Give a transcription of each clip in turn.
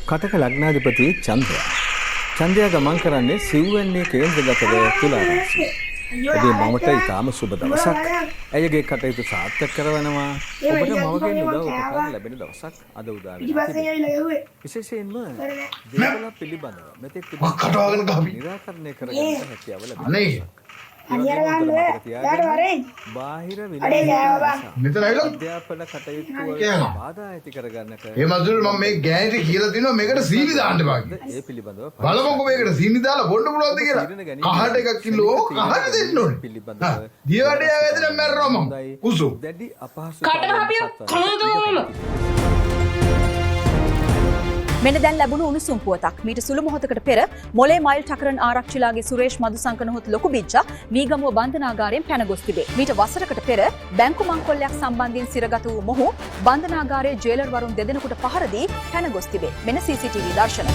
කටක ලග්නාධිපති චන්ද්‍රයා. චන්ද්‍රයා ගමන් කරන්නේ සිව්වැන්නේ කේන්ද්‍රගතව තුලා රාශියේ. ඔබේ මවට ඉතාම සුබ දවසක්. ඇයගේ කටයුතු සාර්ථක කරවනවා. ඔබට මවගෙන් උදව් උපකාර ලැබෙන දවසක් අද උදා වෙලා තිබෙනවා. විශේෂයෙන්ම දේපළ පිළිබඳව මෙතෙක් තිබුණු නිරාකරණය කරගන්න හැකියාව ලැබෙනවා. අනේ බාහිර අධ්‍යාපන කටයුතු වලට බාධා ඇති කරගන්නට ඒ මధుර මම මේ ගෑනිට කියලා තිනවා මේකට සීනි දාන්න එපා කියලා. ඒ පිළිබඳව බලමුකෝ මේකට සීනි දාලා බොන්න පුළුවන්ද කියලා. කහට එකක් කිලෝ කහට දෙන්න ඕනේ. පිළිබඳව දියවැඩියාව ඇදලා මැරෙනවා මං. කුසු. දැඩි කට වහපියෝ කනදෝම. මෙන්න දැන් ලැබුණු උණුසුම් පුවතක්. මීට සුළු මොහොතකට පෙර මොලේ මයිල් ඨකරන් ආරක්ෂිලාගේ සුරේෂ් මදුසංක නොහොත් ලොකු බිජ්ජා මීගමුව බන්ධනාගාරයෙන් පැන ගොස් තිබේ. මීට වසරකට පෙර බැංකු මංකොල්ලයක් සම්බන්ධයෙන් සිරගත වූ මොහු බන්ධනාගාරයේ ජේලර් වරුන් දෙදෙනෙකුට පහර දී පැන ගොස් තිබේ. මෙන්න CCTV දර්ශන.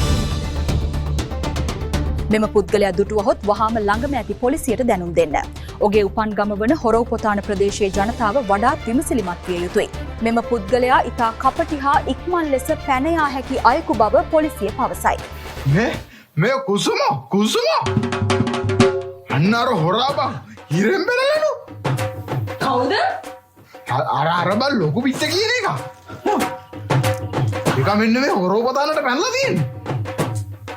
මෙම පුද්ගලයා දුටුවහොත් වහාම ළඟම ඇති පොලිසියට දැනුම් දෙන්න. ඔහුගේ උපන් ගම වන හොරවපොතාන ප්‍රදේශයේ ජනතාව වඩාත් විමසිලිමත් විය යුතුයි. මෙම පුද්ගලයා ඉතා කපටි හා ඉක්මන් ලෙස පැන යා හැකි අයෙකු බව පොලිසිය පවසයි. මේ මේ කුසුම කුසුම අන්න අර හොරා බං හිරෙන් බැලලනු. කවුද? අර අර බං ලොකු පිච්ච කියන එක. එක මෙන්න මේ හොරෝපතානට පැනලා තියෙන්නේ.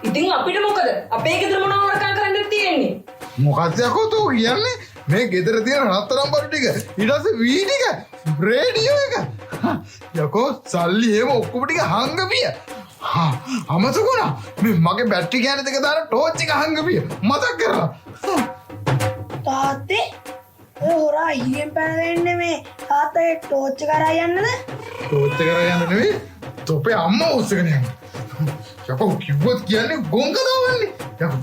ඉතින් අපිට මොකද? අපේ ගෙදර මොනව හොරකම් කරන්නද තියෙන්නේ? මොකක්ද යකෝ තෝ කියන්නේ? මේ ගෙදර තියෙන රත්තරන් බඩු ටික, ඊට පස්සේ වී ටික, රේඩියෝ එක. යකෝ සල්ලි එහෙම ඔක්කොම ටික හංගපිය. අමතක වුණා. මේ මගේ බැටරි කෑලි දෙක දාලා ටෝච් එක හංගපිය. මතක් කරලා. තාත්තේ ඔය හොරා හිරෙන් පැන දෙන්නේ මේ තාත්තගේ ටෝච් එක අරන් යන්නද? ටෝච් එක අරන් යන්න නෙවෙයි, තොපේ අම්මා උස්සගෙන යන්න. යකෝ කිව්වොත් කියන්නේ ගොන් කතාවන්නේ. යකෝ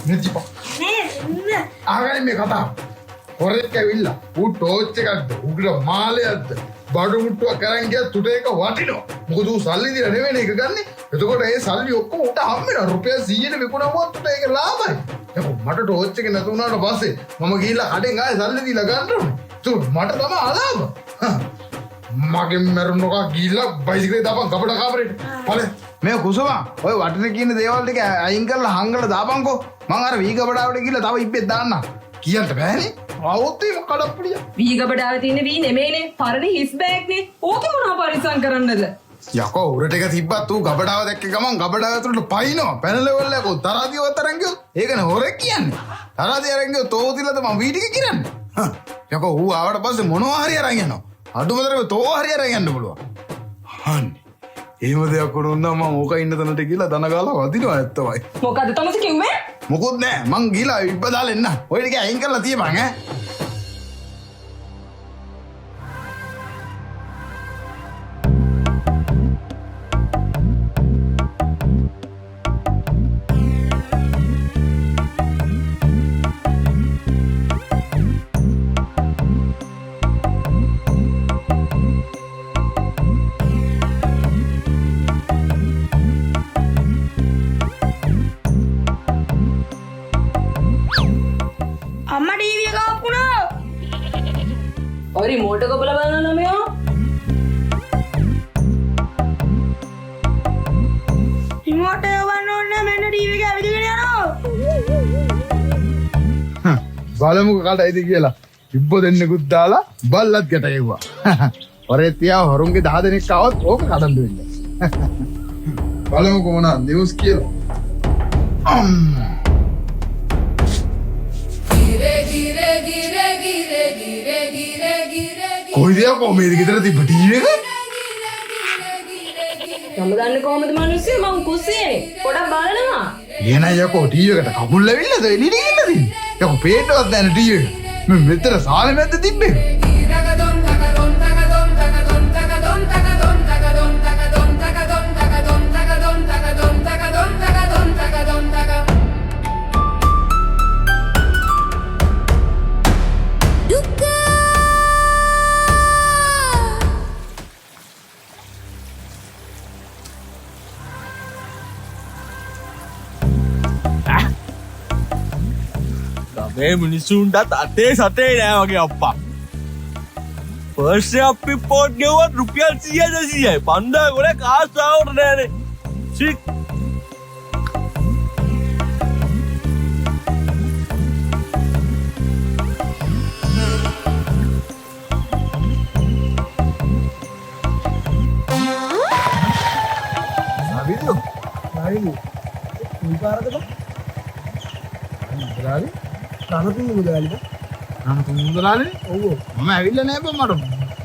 මේ තිපා. නේ එන්න. අහගන්න මේ කතාව. හොරෙක් ඇවිල්ලා ඌ ටෝච් එකක්ද ඌට මාලයක්ද බඩු මුට්ටුවක් අරන් ගියත් තුට ඒක වටිනවා. මොකද ඌ සල්ලි දීලා නෙවෙයිනේ ඒක ගන්නෙ. එතකොට ඒ සල්ලි ඔක්කොම ඌට හම්බ වෙනවා. රුපියල් 100ට විකුණුවොත් තුට ඒක ලාභයි. යකෝ මට ටෝච් එක නැතු වුණාට පස්සේ මම ගිහිල්ලා කඩෙන් ආයෙ සල්ලි දීලා ගන්න ඕනේ. ඒතකොට මට තමයි අලාභ. මගෙන් මැරුණ එකා ගිහිල්ලා බයිසිකලේ දාපන් කපට කාමරේට. ඵලයන්. මේ කුසුමා ඔය වටින කියන දේවල් ටික අයින් කරලා හංගලා දාපන්කෝ. මං අර වී ගබඩාවට ගිහිල්ලා තව ඉබ්බෙක් දාන්නම්. කියන්න බෑනේ. આવොත් එහෙම කඩප්පුලිය. වී ගබඩාවේ තියෙන වී නෙමෙයිනේ. පරණ හිස් බෑග් නේ. ඕකේ මොනවා පරිස්සම් කරන්නද? යකෝ උර ටික තිබ්බත් ඌ ගබඩාව දැක්ක ගමන් ගබඩාව ඇතුළට පයින්නවා. පැනලෙවල් යකෝ තරාදියවත් අරන් ගියොත් ඒකනේ හොරෙක් කියන්නේ. තරාදිය අරන් ගියොත් තෝ තියලාද මං වී ටික කිරන්නේ. යකෝ ඌ ආවට පස්සේ මොනවා හරි අරන් යනවා. අඩුම තරමේ තෝ හරි අරන් යන්න පුළුවන්. අනේ එහෙම දෙයක් වුණොත් නම් මං ඕක ඉන්න තැනට ගිහලා දන ගාලා වදිනවා ඇත්තමයි. මොකද්ද තමුසේ කිව්වේ? මොකුත් නෑ මං ගිහලා ඉබ්බ දාලා එන්න. ඔය ටික අයින් කරලා තියපන් ඈ. අම්මා ටීවී එක ඔෆ් වුණා. ඔය රිමෝට් එක ඔබලා බලන ළමයෝ. රිමෝට් එක ඔබන්න ඕනේ නෑ, මෙන්න ටීවී එක ඇවිදගෙන යනවා. බලමුකෝ කටයිද කියලා. ඉබ්බ දෙන්නෙකුත් දාලා බල්ලත් ගැට ගැහුවා. හොරේ තියා හොරුන්ගේ 10 දෙනෙක් ආවොත් ඕක කඩන්න වෙන්නේ. බලමුකෝ මොනවද නිවුස් කියලා. අම්මා. කොයිද යකෝ මේ ගෙදර තිබ්බ ටීවී එක? මම දන්නේ කොහොමද මිනිස්සු මං කුස්සියනේ. පොඩක් බලනවා. එහෙනම් යකෝ ටීවී එකට කකුල් ලැබිලාද එළියට ගිහිල්ලා තියෙන්නේ? යකෝ පේන්නවත් නැහැ ටීවී එක. මේ මෙතන සාලේ මැද්ද තිබ්බේ. මේ මිනිස්සුන්ටත් අතේ සතේ නෑ වගේ අප්පා. ෆස්ට් අපි පෝට් ගෙවුවත් රුපියල් 100 200යි. 5000 ගොඩක් ආසාවට නෑනේ. ෂික්. නවිදු නවිදු උයි පාරද බං? මුදලාලි රණතුංග මුදලාලි බං. රණතුංග මුදලාලි? ඔව් ඔව්. මම ඇවිල්ලා නෑ බං, මට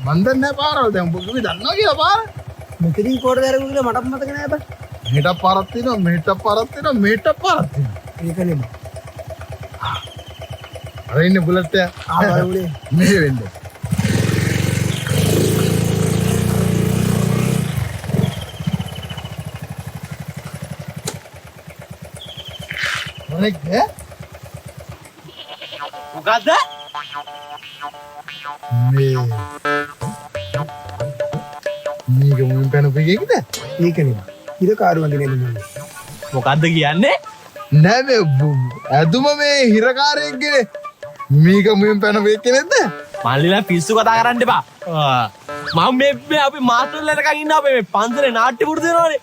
මන් දන්නේ නෑ පාරවල්. දැන් උඹ කිව්වේ දන්නවා කියලා පාර. මෙතනින් කොහෙටද ඇරගු කියලා මටත් මතක නෑ බං. මෙහෙට පාරක් තියෙනවා, මෙහෙට පාරක් තියෙනවා, මෙහෙට පාරක් තියෙනවා. ඒකනේ බං. අර ඉන්නේ බුලට් එක. ආ උනේ. මෙහෙ වෙන්නේ. හොරෙක්ද? මොකද්ද? මේ මේක මුන් පැනපු එකේද? ඒකනේ බං. හිරකාරු වගේ නේද මන්නේ. මොකද්ද කියන්නේ? නෑ මේ ඇදුම මේ හිරකාරයෙක්ගේ මේක මුන් පැනපු එකේද? මල්ලිලා පිස්සු කතා කරන්න එපා. මම මේ අපි මාස්ටර්ලා එනකන් ඉන්න අපේ මේ පන්සලේ නාට්‍ය පුරුදු වෙනවනේ.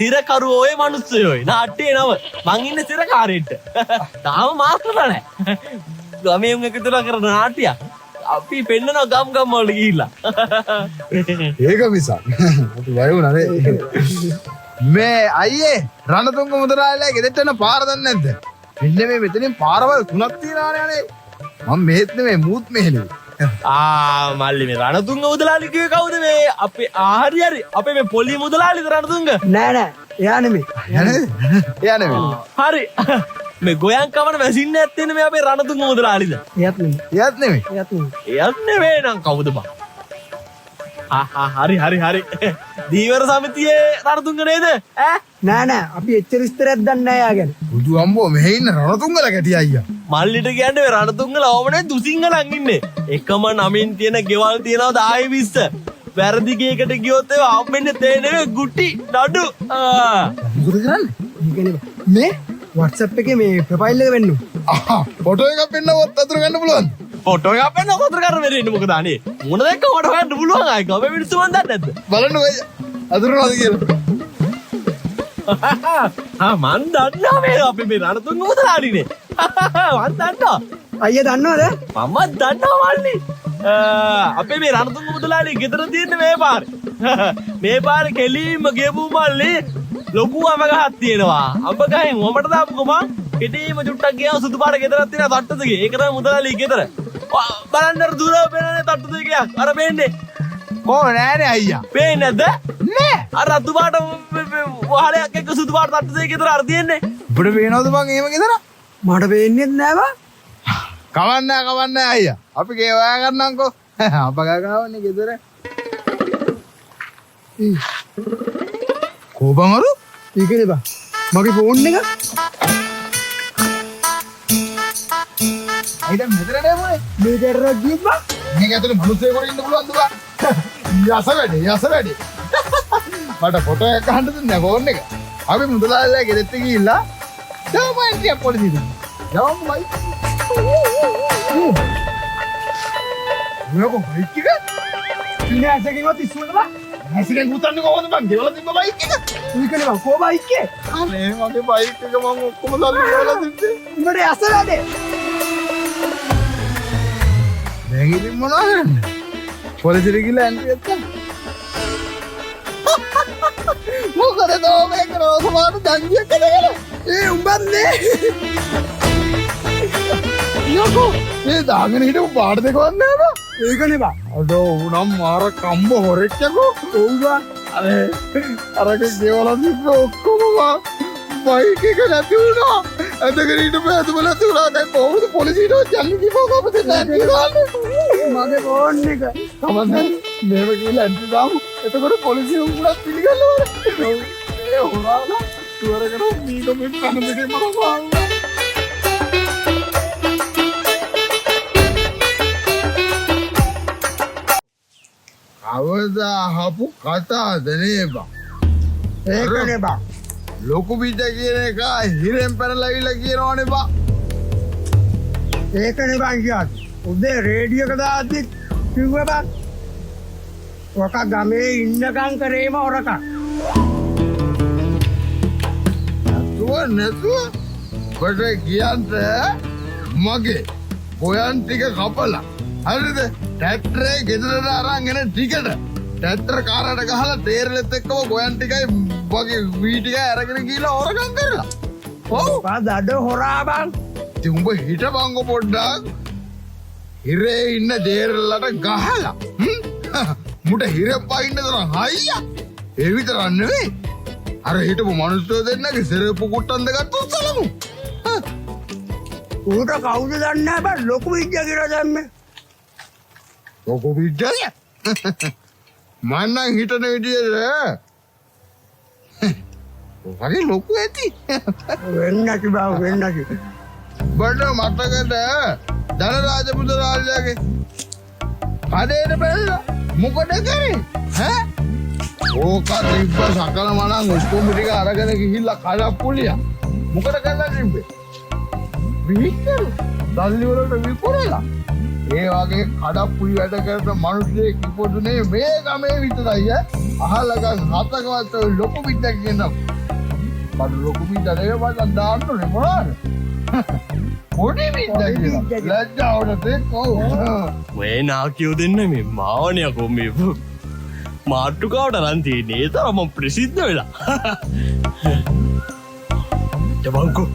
සිරකරු ඔය මිනිස්සු ඔය නාට්‍යේ නම. මං ඉන්නේ සිරකාරයෙක්ට. තාම මාස්ටර්ලා නෑ. ගමේ උන් එකතු වෙලා කරන නාට්‍යයක්. අපි පෙන්නනවා ගම් ගම් වලට ගිහිල්ලා. ඒක මිසක්. අපි බය වුණා නේ. මේ අයියේ රණතුංග මුදලාලිලා ගෙදරට යන පාර දන්නේ නැද්ද? මෙන්න මේ මෙතනින් පාරවල් තුනක් තියෙනවානේ අනේ. මම මෙහෙත් නෙමෙයි මූත් මෙහෙ නෙමෙයි. ආ මල්ලි මේ රණතුංග මුදලාලි කිව්වේ කවුද මේ? අපේ හරි හරි අපේ මේ පොලි මුදලාලිද රණතුංග? නෑ නෑ එයා නෙමෙයි. එයා නෙමෙයි. හරි. මේ ගොයන් කවන මැෂින් එකක් තියෙන මේ අපේ රණතුංග මුදලාලිද? එයාත් නෙමෙයි. එයාත් නෙමෙයි. එයාත් නෙමෙයි. එයාත් නෙමෙයි නම් කවුද බං? ආ හරි හරි හරි. දීවර සමිතියේ රණතුංග නේද? ඈ නෑ නෑ අපි එච්චර විස්තරයක් දන්නේ නෑ එයා ගැන. බුදු අම්බෝ මෙහෙ ඉන්න රණතුංගලා කැටි අයියා. මල්ලිට කියන්නේ ඔය රණතුංගලා ඕමනේ දුසිංහලන් ඉන්නේ. එකම නමින් තියෙන ගෙවල් තියෙනවා 10 20. වැරදි ගේකට ගියොත් ඒවා හම්බෙන්නේ තේ නෙවෙයි ගුටි නඩු. මොකද කරන්නේ? ඒකනේ මේ WhatsApp එකේ මේ ප්‍රොෆයිල් එක වෙන්නු. ආ ෆොටෝ එකක් පෙන්නවොත් අතුරු ගන්න පුළුවන්ද? ෆොටෝ එකක් පෙන්නවොත් අතුරු ගන්න බැරි වෙන්නේ මොකද අනේ? මොන දැක්කම මට හොයන්න පුළුවන් ආයේ ගමේ මිනිස්සු මන් දන්නේ නැද්ද? බලන්න ඔය අතුරුනවද කියලා. ආ මන් දන්නවා මේ අපි මේ රණතුංග මුදලාලිනේ. මන් දන්නවා. අයියා දන්නවද? මම දන්නවා මල්ලි. අපේ මේ රණතුංග මුදලාලි ගෙදර තියෙන්නේ මේ පාරේ. මේ පාරේ කෙලින්ම ගියපු මල්ලි ලොකු අඹ ගහක් තියෙනවා. අඹ ගහෙන් වමට දාපු ගමන් කෙටිම චුට්ටක් ගියාම සුදු පාට ගෙදරක් තියෙනවා තට්ටු දෙකේ. ඒක තමයි මුදලාලි ගෙදර. බලන්න අර දුර පේනනේ තට්ටු දෙකක්. අර පේන්නේ. කොහොම නෑනේ අයියා. පේන්නේ නැද්ද? නෑ. අර රතු පාට වහලයක් එක්ක සුදු පාට තට්ටු දෙකේ ගෙදර අර තියෙන්නේ. උඹට පේනවද බං එහෙම ගෙදර? මට පේන්නේත් නෑ බං. කවන්නේ කවන්නේ අයියා. අපි ගේ හොයා ගන්නම්කෝ. අප ගාවන්නේ ගෙදර. කෝ බං අරු? ඒකනේ බං. මගේ ෆෝන් එක අයි දැන් මෙතන නෑ මොනේ. මේ ගැටරක් ගියොත් බං. මේක ඇතුලේ මිනිස්සෙකුට ඉන්න පුළුවන්ද බං? යස වැඩේ යස වැඩේ. මට ෆොටෝ එකක් ගහන්න දුන්නේ නෑ ෆෝන් එක. අපි මුදලාලිලා ගෙදරට ගිහිල්ලා ඩොමන්ට් ටිකක් පොලිසියට. යවමු බයි. මොකෝ බයික් එක? ඉන්නේ ඇසකින්වත් ඉස්සුවද බං? ඇසකින් උතන්නේ කොහොමද බං? ගෙවලා තිබ්බ බයික් එක. ඒකනේ බං කෝ බයික් එක? අනේ මගේ බයික් එක මං ඔක්කොම සල්ලි ගෙවලා තිබ්බේ. උඹට යස වැඩේ. දැන් ඉතින් මොනවා කරන්නේ? පොලිසියට ගිහලා ඇන්ට්‍රි එකක් ගන්න. මොකද තෝ මේ කරන සමාන දංගියක් කරගෙන? ඒ උඹත් නේ. යකෝ මේ දාගෙන හිටපු පාට දෙකවත් නෑ බං. ඒකනේ බං. අඩෝ ඌ නම් මාර කම්බ හොරෙක් යකෝ. ඔව් බං. අනේ අරක ගෙවලා තිබ්බ ඔක්කොම බං බයික් එක නැති වුණා. ඇඳගෙන හිටපු ඇඳුම නැති වුණා. දැන් කොහොමද පොලිසියට යන්නේ කිව්වම අපිට ඇන්ට්‍රි දාන්න. මගේ ෆෝන් එක. කමන්නේ මෙහෙම කියලා ඇන්ට්‍රි දාමු. එතකොට පොලිසිය උඹලත් පිළිගන්නවනේ. ඒ හොරාලා ටුවර් එකට මීට මේ කන දෙකේ මම පාවුවා. කවදා අහපු කතාද නේ බං? ඒකනේ බං. ලොකු පිට කියන එක හිරෙන් පැනලා ඇවිල්ලා කියනවනේ බං. ඒකනේ බං කියන්නේ. උදේ රේඩියෝ එක දාද්දි කිව්වා බං. ඔක ගමේ ඉන්නකම් කරේම හොරකම්. නැතුව නැතුව බට කියන්ට මගේ ගොයන් ටික කපලා හරිද? ට්‍රැක්ටරේ ගෙදරට අරන් එන ටිකට ට්‍රැක්ටර් කාරට ගහලා තේරෙලෙත් එක්කම ගොයන් ටිකයි වගේ වී ටිකයි අරගෙන ගිහලා හොරකම් කරලා. ඔව්. දඩ හොරා බං. ඉතින් උඹ හිටපන්කෝ පොඩ්ඩක්. හිරේ ඉන්න දේරලට ගහලා. මුට හිරේ පයින්න තරම් හයියා. ඒ විතරක් නෙවෙයි. අර හිටපු මිනිස්සු දෙන්නගේ සෙරප්පු කුට්ටන් දෙකත් උස්සලමු. ඌට කවුද දන්නේ නැහැ බං ලොකු විද්‍යා කියලා දැම්මේ. ලොකු විද්‍යාද? මං නම් හිතන විදියට වගේ ලොකු ඇති. වෙන්නේ නැති බං වෙන්නේ නැති. බඩ මතකද ධනරාජ මුදලාලියාගේ කඩේට බැලලා මොකද කරේ? ඈ? ඕක තිබ්බ සකල මනං ඔක්කොම ටික අරගෙන ගිහිල්ලා කඩප්පුලියා. මොකද කරලා තිබ්බේ? විහිකල් සල්ලි වලට විකුණලා. ඒ වගේ කඩප්පුලි වැඩ කරන මිනිස්සෙක් ඉපදුනේ මේ ගමේ විතරයි ඈ. අහලගන් හතකවත් ඔය ලොකු පිටක් කියනවා. බඩ ලොකු පිටක් නෙවෙයි මට දාන්න ඕනේ මොනවාද? පොඩි පිටක් කියලා. ලැජ්ජාවට තෙක් ඔව්. ඔය නාකියෝ දෙන්න මේ මාවනේ යකෝ මේ මාට්ටුකාවට අරන් තියෙන්නේ. ඒ තරම් මම ප්‍රසිද්ධ වෙලා. යවංකෝ.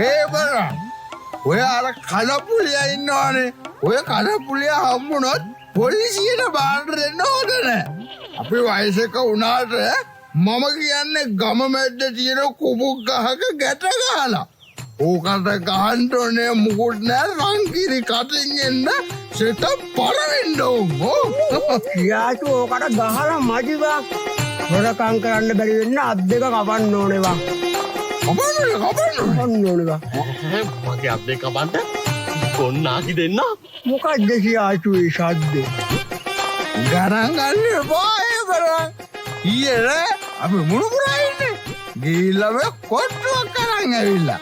ඒ බලන්න. ඔය අර කඩප්පුලියා ඉන්නවනේ. ඔය කඩප්පුලියා හම්බුනොත් පොලිසියට බාන්න දෙන්න හොඳ නෑ. අපි වයසක වුණාට මම කියන්නේ ගම මැද්ද තියෙන කුඹුක් ගහක ගැට ගහලා. ඕකට ගහන්න ඕනේ මුකුත් නෑ රංකිරි කටින් එන්න සෙට පර වෙන්න ඕන. සියාචු ඕකට ගහලා මදි බං. හොරකම් කරන්න බැරි වෙන්න අත් දෙක කපන්න ඕනේ බං. කපන්න ඕනේ කපන්න ඕනේ. කපන්න ඕනේ බං. මගේ අත් දෙක කපන්න කොන් නාකි දෙන්න. මොකද්ද සියාචු ඒ ශබ්දේ? ගණන් ගන්න එපා ඒ බලන්න. ඊයේ නෑ අපි මුණුපුරා ඉන්නේ. ගිහිල්ලා මේ කොට්ටුවක් අරන් ඇවිල්ලා.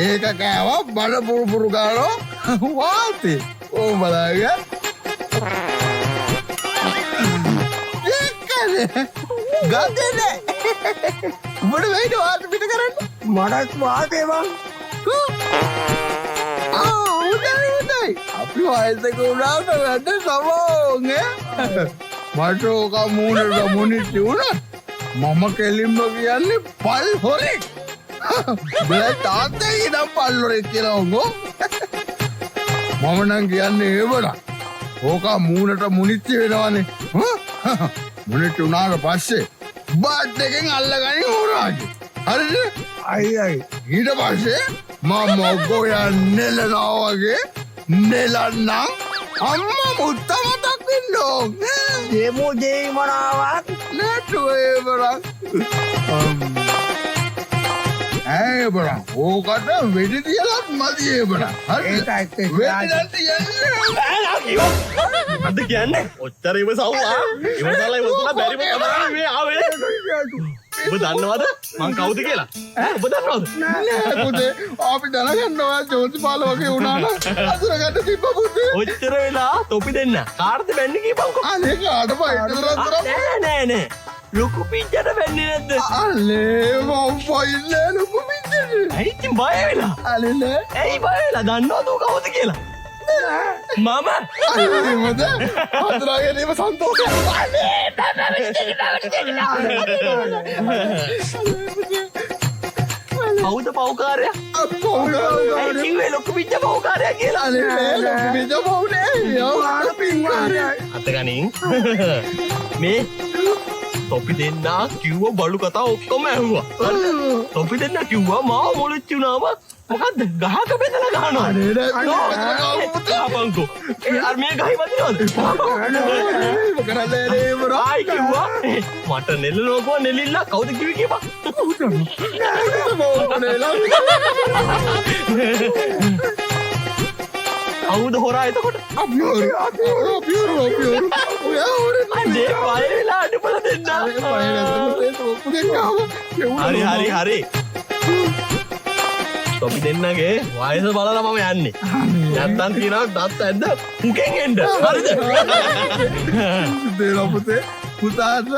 ඒක කෑවා බඩ පුරු පුරු ගානවා වාතේ. ඕ බලන්න. ඒකනේ. ගන්නේ නෑ. උඹට වෙයිද වාත පිට කරන්න? මටත් වාතේ බං. ආ හොඳයි හොඳයි. අපි වයසක වුණාට වැඩ සමෝන් ඈ. මට ඕක මූණට මුනිච්චි වුණත් මම කෙලින්ම කියන්නේ පල් හොරෙක්. බෑ තාත්තයි නම් පල් හොරෙක් කියලා උංගෝ. මම නම් කියන්නේ ඒ බඩ. ඕක මූණට මුනිච්චි වෙනවනේ. මුනිච්චි වුණාට පස්සේ බාට් එකෙන් අල්ලගනි හොරාගේ. හරිද? අයි අයි. ඊට පස්සේ මම ගෝයා නෙලනවා වගේ නෙලන්නම් අම්මා මුත්ත මතක් වෙන්න ඕන. දෙමු දෙයි මොනාවත් නැතුව ඒ බරක්. ඒ බරක් ඕකට වෙඩි තියලත් මදි ඒ බරක්. හරිද? ඒකයි වෙඩි නම් තියන්නේ. මොකද්ද කියන්නේ? ඔච්චර ඉවසව්වා. ඉවසලා ඉවසලා බැරිම තමයි මේ ආවේ. ඔබ දන්නවද මං කවුද කියලා? ඈ ඔබ දන්නවද? නෑ පුතේ අපි දැනගන්නවා ජෝතිපාල වගේ වුණා නම් අඳුරගන්න තිබ්බ පුතේ. ඔච්චර වෙලා තොපි දෙන්න. කාටද බැන්නේ කියපන්කෝ. අනේ කාට බයිද තරම් නෑ නෑ නෑ. ලොකු පිංචට බැන්නේ නැද්ද? අනේ මං පයින්නේ ලොකු පිංචට. ඇයි ඉතින් බය වෙලා? අනේ නෑ. ඇයි බය වෙලා? දන්නවද ඌ කවුද කියලා? මම අනේ මොකද? හඳුනා ගැනීම සන්තෝෂයක්. අනේ කවුද පව්කාරයා? පව්කාරයා. ඇයි කිව්වේ ලොකු පිංච පව්කාරයා කියලා? අනේ නෑ ලොකු පිංච පව් නෑ. යාළුවා පිංකාරයා. අත ගනින්. මේ තොපි දෙන්නා කිව්ව බලු කතා ඔක්කොම ඇහුවා. තොපි දෙන්නා කිව්වා මාව මොලොච්චි වුණාම මොකද්ද ගහක බෙදලා ගහනවා. අනේ නෑ පුතේ. ආපන්කෝ. ඒ අර මේ ගහේ වදිනවද? කරන්නේ නේ බරා. ආයි කිව්වා මට නෙලනවා කිව්වා නෙලිල්ලා කවුද කිව්වේ කියපන්. කවුද හොරා එතකොට? අපි හොරු අපි හොරු අපි හොරු අපි හොරු. ඔයා හොරු. අනේ බය වෙලා අඩපල දෙන්න. අනේ බය නැද්ද පුතේ? හරි හරි හරි. තොපි දෙන්නගේ වයස බලලා මම යන්නේ. නැත්තම් තියනවා දත් ඇද්ද පුකෙන් එන්න. හරිද? දේලා පුතේ පුතාට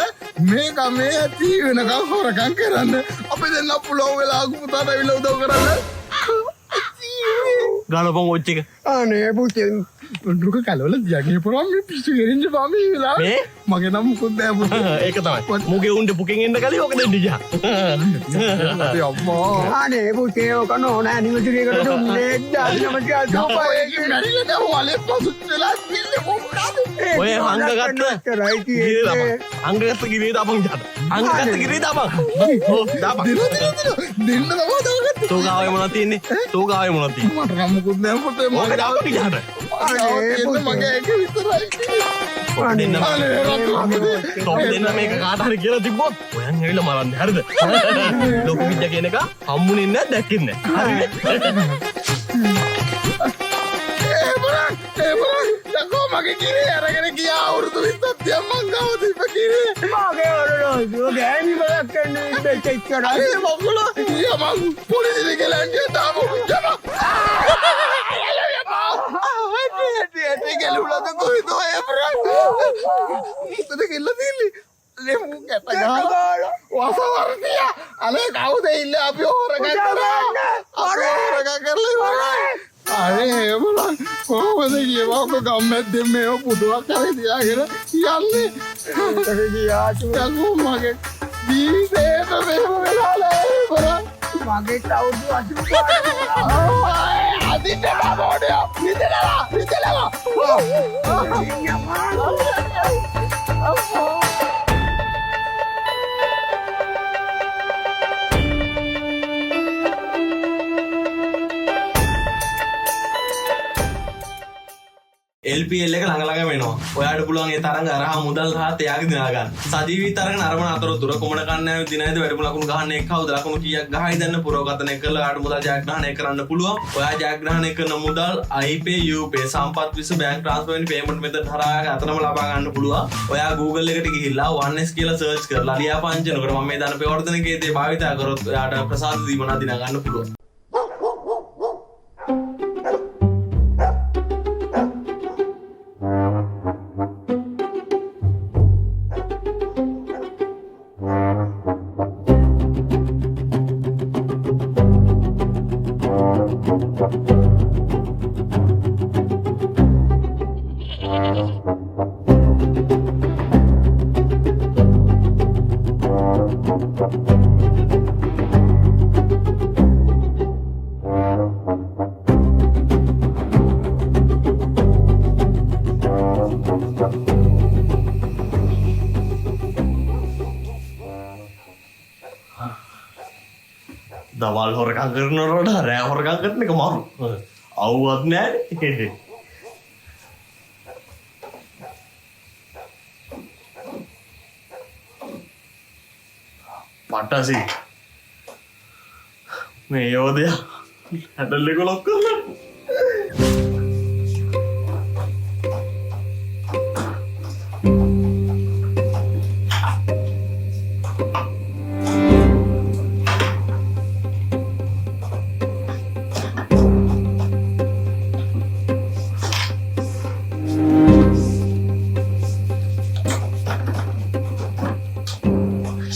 මේ කමේ ඇති වෙනකම් හොරකම් කරන්න. අපි දෙන්න පුළුවන් වෙලාවක පුතාට ඇවිල්ලා උදව් කරන්න. ගලපන් වොච් එක. අනේ පුතේ දුක කලවල තියන් පුරා මේ පිස්සු ගෙරින්න බා මේ වෙලාවේ. මේ? මගේ නම් මුකුත් නෑ පුතේ. ඒක තමයි. මුගේ උන්ට පුකෙන් එන්න කලින් ඕක දෙන්න ගියා. අනේ අම්මා. අනේ පුතේ ඕක නෝනා ඇනිවර්සරි එකට දුන්නේ 1985. ඒකේ මැරිලා නෑ වලේ පසුත් වෙලා තින්නේ මොකක්ද? ඔය හංගගත්ත ගිරේ දාපන්. හංගගත්ත ගිරේ දාපන් ජාත. හංගගත්ත ගිරේ දාපන්. ඔව් දාපන්. දෙන දෙන දෙන දෙන්න තමයි දාගත්තේ. තෝ ගාවේ මොනවද තියෙන්නේ? තෝ ගාවේ මොනවද තියෙන්නේ? මට නම් මුකුත් නෑ පුතේ. ඕක දාපන් ජාත. මගේ තියෙන්නේ මගේ එක විතරයි. තොප දෙන්න අනේ රතු පුතේ. තොප දෙන්න මේක කාට හරි කියලා තිබ්බොත් ඔයන් ඇවිල්ලා මරන්න. හරිද? ලොකු විද්‍යා කියන එක හම්බුනේ නෑ දැක්කේ නෑ. හරිනේ? ඒ බලන්න ඒ බලන්න යකෝ මගේ කිරේ අරගෙන ගියා අවුරුදු 20ක් තියන් මං ගාව තිබ්බ කිරේ. මගේ ඔරලෝසුව ගෑණි බලක් කරන්න ඉන්න එච්චරයි. අනේ මගුල ඊයා මං පොලිසියට කියලා ඇන්ටියා තාම යපා. ඇටි ඇටි ගැලුණාද කොහෙද ඔය බරන්? ඉතන කෙල්ල තියෙන්නේ. අනේ මූ කැට ගහලා වසවර්තියා. අනේ කවුද ඉන්නේ අපි හොරකම් කරා. අපි හොරකම් කරලා ඉවරයි. අනේ ඒ බලන්න කොහොමද කියවක ගම්මැද්දෙන් මේව පුටුවක් කරේ තියාගෙන යන්නේ. යකෝ මගේ ජීවිතේට මෙහෙම වෙලා නෑ බලන්න. මගේ අවුරුදු 85. අදින්න බා මොඩියා. හිතනවා හිතනවා. LPL එක ළඟ ළඟ වෙනවා. ඔයාට පුළුවන් ඒ තරඟ හරහා මුදල් සහ ත්‍යාග දිනා ගන්න. සජීවී තරඟ නරඹන අතරතුර කුමන කණ්ඩායම දිනයිද වැඩිම ලකුණු ගහන්නේ කවුද? ලකුණු කීයක් ගහයිද යන පුරෝගතනය කරලා ඔයාට මුදල් ජයග්‍රහණය කරන්න පුළුවන්. ඔයා ජයග්‍රහණය කරන මුදල් iPay, UPay, සම්පත් විස බැංක් ට්‍රාන්ස්ෆර් වැනි පේමන්ට් මෙතඩ් හරහා ඔයාගේ අතටම ලබා ගන්න පුළුවන්. ඔයා Google එකට ගිහිල්ලා 1S කියලා සර්ච් කරලා ලියාපදිංචි වෙනකොට මම මේ දාන පෙවර්තන කේතේ භාවිතා කරොත් ඔයාට ප්‍රසාද දීමනා දිනා ගන්න පුළුවන්. දවල් හොරකම් කරනවට වඩා රෑ හොරකම් කරන එක මරු. අවුවක් නෑනේ. පටසි මේ යෝධයා හැඩල් එක ලොක් කරලා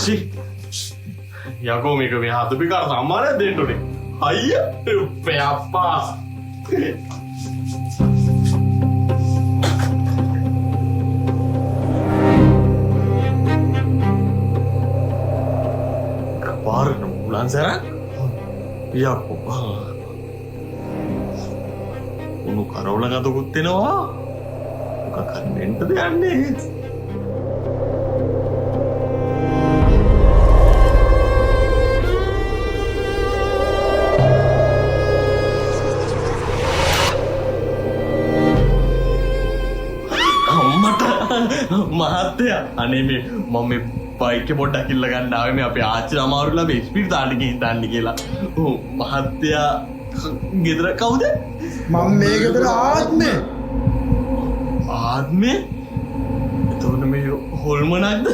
ෂි යකෝ මේක මේ හදපු එකට සම්මානයක් දෙන්න ඕනේ. අයියා අප්පා. පාරට මුලන් සැරක් යකෝ උණු කරවල ගතකුත් එනවා. මොකක් හරි වෙන්නද යන්නේ? අම්මට මහත්තයා අනේ මේ මම මේ බයික් එක පොඩ්ඩක් ඉල්ල ගන්න ආවේ මේ අපේ ආච්චි අමාරුලා මේ ස්පීඩ් තාන්න ගිහින් තාන්න කියලා. ඔව් මහත්තයා ගෙදර කවුද? මම මේ ගෙදර ආත්මේ. ආත්මේ? එතකොට මේ හොල්මනක්ද?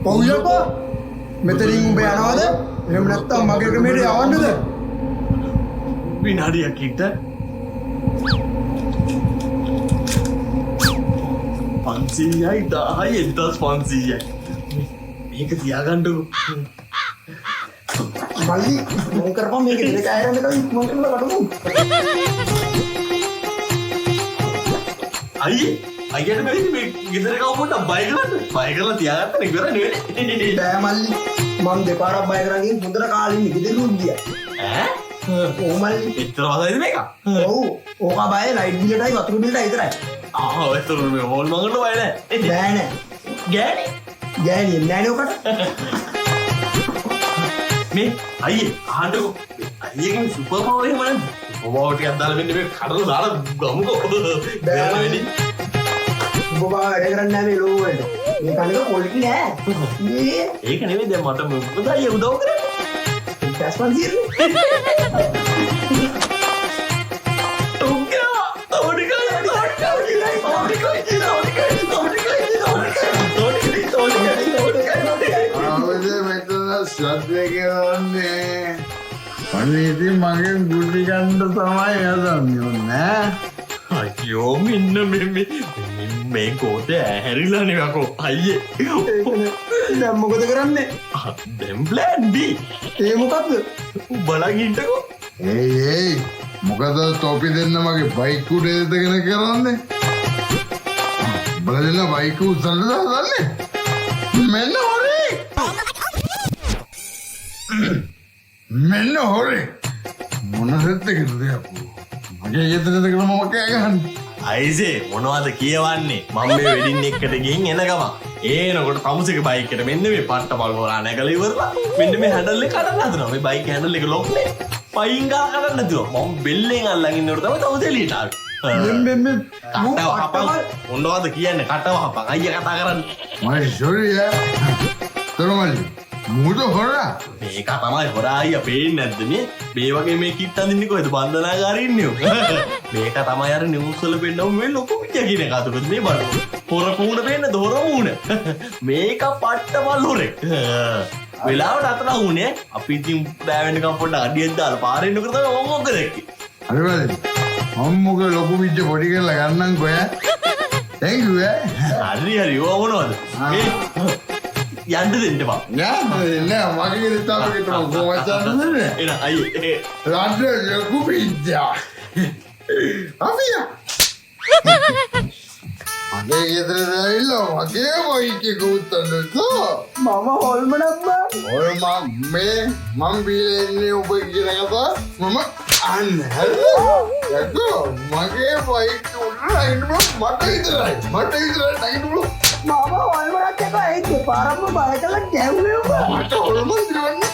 පව් යපා. මෙතනින් උඹ යනවද? එහෙම නැත්නම් මගේ ක්‍රමයට යවන්නද? විනාඩියක් ඉන්න. 500යි 1000යි 1500යි. මේක තියාගන්නකෝ. මල්ලි මොන් කරපන් මේක දෙක ඇරෙන්න කලින් ඉක්මන් කරලා කඩමු. අයියේ අයියට බැරිද මේ ගෙදර කව පොඩ්ඩක් බය කරන්න? බය කරලා තියාගත්තා නේ ඉවරයි නෙවෙයි. බෑ මල්ලි මං දෙපාරක් බය කරන් ගිහින් හොඳට කාලේ ඉන්නේ ගෙදර ගියා. ඈ? ඔව් මල්ලි. එච්චර වසයිද මේක? ඔව් ඕක බය ලයිට් බිලටයි වතුර බිලටයි විතරයි. ආ ඔය මේ හෝල් මඟට බය නෑ. බෑ නෑ. ගෑණි? ගෑණි නෑනේ ඔකට. මේ අයියේ අහන්නකෝ. අයියගෙන් සුපර් පවර් එහෙම නැද්ද? සුපර් පවර් ටිකක් දාලා මෙන්න මේ කඩලා දාලා ගමුකෝ. බෑ වැඩි. සුපර් පවර් වැඩ කරන්නේ නෑ මේ ලෝක වලට. මේ කණක ක්වොලිටි නෑ. මේ ඒක නෙවෙයි දැන් මට මොකද අයියා උදව් කරන්නේ? 1500 නේ. උග්ගා තව ටිකයි තව ටිකයි තව ටිකයි තව ටිකයි තව ටිකයි තව ටිකයි තව ටිකයි තව ටිකයි තව ටිකයි. අවද මෙතන සද්ද කරන්නේ? අනේ ඉතින් මගෙන් ගුටි ගන්න තමයි හදන්නේ ඔන්න ඈ. අයියෝ මෙන්න මේ මේ මේ කෝටේ ඇහැරිලා නේ යකෝ අයියේ. දැන් මොකද කරන්නේ? දැන් ප්ලෑන් B. ඒ මොකද්ද? බලන් ඉන්නකෝ. ඒයි ඒයි මොකද තොපි දෙන්න මගේ බයික් උඩ එතගෙන කරන්නේ? උඹලා දෙන්න බයික් උස්සන්න හදන්නේ? මෙන්න හොරේ. මෙන්න හොරේ. මොන සෙට් එකද යකෝ? මගේ ගෙදරට කියලා මම කෑ ගහන්නේ. අයිසේ මොනවද කියවන්නේ? මම මේ වෙඩින් එකට ගිහින් එන ගමන් ඒනකොට තමුසේගේ බයික් එකට මෙන්න මේ පට්ට බල් හොරා නැගලා ඉවරලා මෙන්න මේ හැන්ඩල් එක කඩන්න හදනවා. මේ බයික් හැන්ඩල් එක ලොක් නේ. පයින් ගා කඩන්න හදනවා. මම බෙල්ලෙන් අල්ලන් ඉන්නකොට තමයි තමුසේ එළියට ආවේ. මෙන්න මෙන්න කටව හපන්. මොනවද කියන්නේ? කටව හපන්. අයියා කතා කරන්නේ. මම සෝරි ඈ. තොරමල්ලි මුද හොරා. මේක තමයි හොරා අයියා පේන්නේ නැද්ද මේ? මේ වගේ මේ කිට් අඳින්නේ කොහෙද? බන්ධනාගාරේ ඉන්නේ ඔය. මේක තමයි අර නිවුස් වල පෙන්නව මේ ලොකු විජය කියන එක අතට මේ බලන්න. හොර මූණ පේන්නද? හොර මූණ. මේක පට්ට මල් හොරෙක්. වෙලාවට අතට වුණේ අපි ඉතින් රෑ වෙනකම් පොඩ්ඩක් අඩියක් දාලා පාරේ ඉන්නකොට තමයි මම මොකද දැක්කේ. හරි බලන්න. මම මොකද ලොකු විජය පොඩි කරලා ගන්නම්කෝ ඈ. Thank you ඈ. හරි හරි ඔය මොනවද? මේ යන්න දෙන්න එපා. නෑ නෑ මගේ ගෙදර තාපකට මම කොහොමද යන්නේ? එන අයියේ. රාත්‍රී ලොකු පිಜ್ಜා. අෆියා. මගේ ගෙදරට ඇවිල්ලා මගේ බයික් එක උත්තන්න තෝ. මම හොල්මනක් බා. ඔය මම මේ මම බීලා ඉන්නේ ඔබ කියන කතාව මම අහන්නේ. හරිද? යකෝ මගේ බයික් උඩ නගින්න පුළුවන් මට විතරයි. මට විතරයි නගින්න පුළුවන්. මම හොල්මනක් එක ඒ දෙපාරක්ම බය කරලා ගැහුවේ ඔබ. මට හොල්මන් දිරවන්නේ.